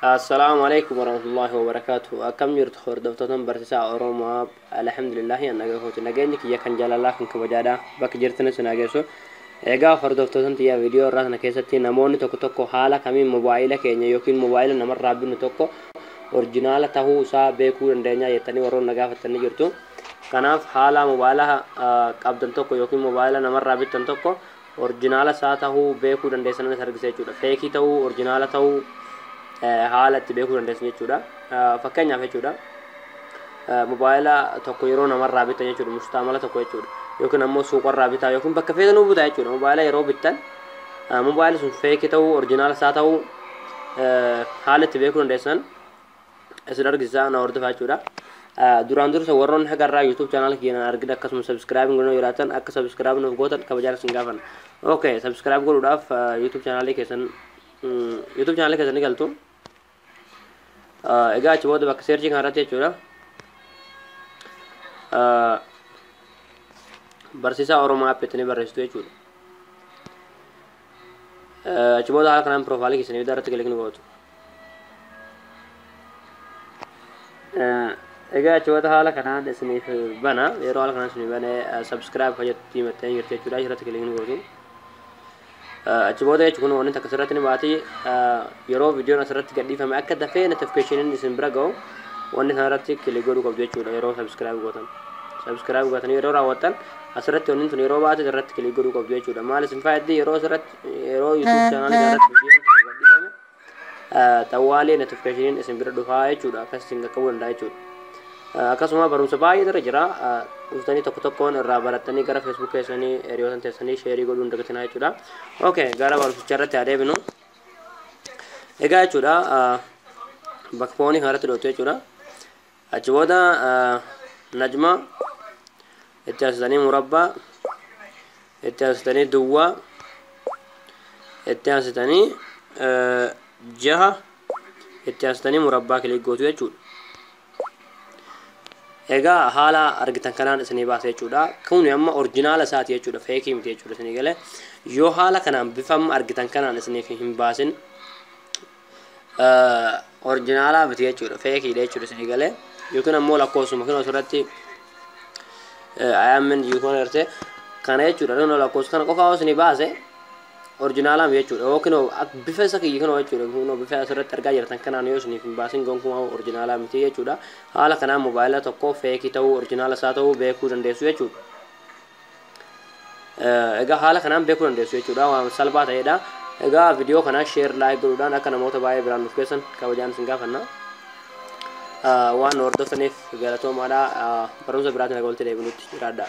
Assalaamu alaikum warahmatullahi wabarakatuh. Akkam jirtu hordoftoota barsiisaa Oromoo? Alhamdulillahi, nagaa kooti. Nageenyi kiyya kan jaalalaa kan kabajaadha. Bakka jirtanis na geessu. Egaa hordoftoota tiyya, viidiyoo irraa kana keessatti namoonni tokko tokko haala kamiin mobaayila keenya yookiin mobaayila namarraa binnu tokko orjinaala tahuu isaa beekuu dandeenya jettanii warroonni na gaafattanii jirtu. Kanaaf haala mobaayila qabdan tokko yookiin mobaayila namarraa bittan tokko orjinaala isaa tahuu beekuu dandeessanis argisa jechuudha. Feekii tahuu, orjinaala tahuu haala itti beekuu dandeessan jechuudha. Fakkeenyaaf jechuudha, mobaayila tokko yeroo namarraa bittan jechuudha, mustaamala tokko jechuudha. Yookiin ammoo suuqarraa bitaa yookiin bakka feetanuu bitaa jechuudha. Mobaayila yeroo bittan mobaayilli sun feekii ta'uu, orjinaala isaa ta'uu haala itti beekuu dandeessan isin argisiisa, na hordofaa jechuudha. Duraan dursa warroonni hagarraa YouTube channel kiyya argina akkasuma subscribe godhuu jiraatan akka subscribe nuuf gootan kabajaan isin gaafanna. Okay, subscribe godhuudhaaf YouTube channel keessan, YouTube channel keessan ni galtu. Egaa achi booda bakka searchii kanarratti jechuudha, Barsiisaa Oromoo App jettanii barreessitu jechuudha. Achi booda haala kanaan piroofaayilii keessanii irratti click ni gootu. Egaa achi booda haala kanaan isiniif bana. Yeroo haala kanaan isiniif bane, subscribe fayyadamtii mattanii jirti jechuudha. Achirratti click ni gootu. Achi booda jechuun kun wanni takka asirratti ni baati. Yeroo viidiyoon asirratti gadhiifame akka dafee notificationin isin bira ga'u wanni kanarratti click godhuu qabdu jechuudha yeroo subscribe gootan. Subscribe gootanii yeroo raawwattan asirratti wanni tun yeroo baate irratti click godhuu qabdu jechuudha. Maal isin fayyaddi? Yeroo asirratti, yeroo YouTube channel kanarratti viidiyoon tokko gadhiifame, xawwaalee notificationin isin bira dhufaa jechuudha. Akkas isin qaqqabuu danda'a jechuudha. Akkasuma barumsa baay'eetu irra jira. Dhuftanii tokko tokkoon irraa barattanii gara Facebook keessanii hiriyoota teessanii share godhuu hin dagatinaa jechuudha. Okay, gara barumsicha irratti haa deebinu. Egaa jechuudha, bakka foonii kanarratti dhootu jechuudha. Achi booda najma, itti aansitanii murabbaa, itti aansitanii duwwaa, itti aansitanii jaha, itti aansitanii murabbaa click gootu jechuudha. Egaa haala argitan kanaan isinii baasa jechuudha. Kun amma orjinaala isaati jechuudha. Feekii miti jechuudha isinii galee. Yoo haala kanaan bifa amma argitan kanaan isiniif hin baasin, orjinaalaa miti jechuudha. Feekiidha jechuudha isinii galee. Yookiin ammoo lakkoofsuma kun asirratti ayaamin yookiin agartee kana jechuudha. Kun lakkoofsa kana qofaa isinii baase orjinaalaa miti jechuudha. Yookiin bifa isa kiyya kana jechuudha. Kun bifa asirratti argaa jirtan kanaan yoo isiniif hin baasin, gonkumaa orjinaalaa miti jechuudha. Haala kanaan mobaayila tokko feekii ta'uu, orjinaala isaa ta'uu beekuu dandeessu jechuudha. Egaa haala kanaan beekuu dandeessu jechuudha. Waan salphaa ta'edha. Egaa viidiyoo kana share, like godhuudhaan akka namoota baay'ee biraan nuuf geessan kabajaan isin gaafanna. Waan nu hordoftaniif galatoomaadha. Barumsa biraatiin akka walitti deebinutti jiraadha.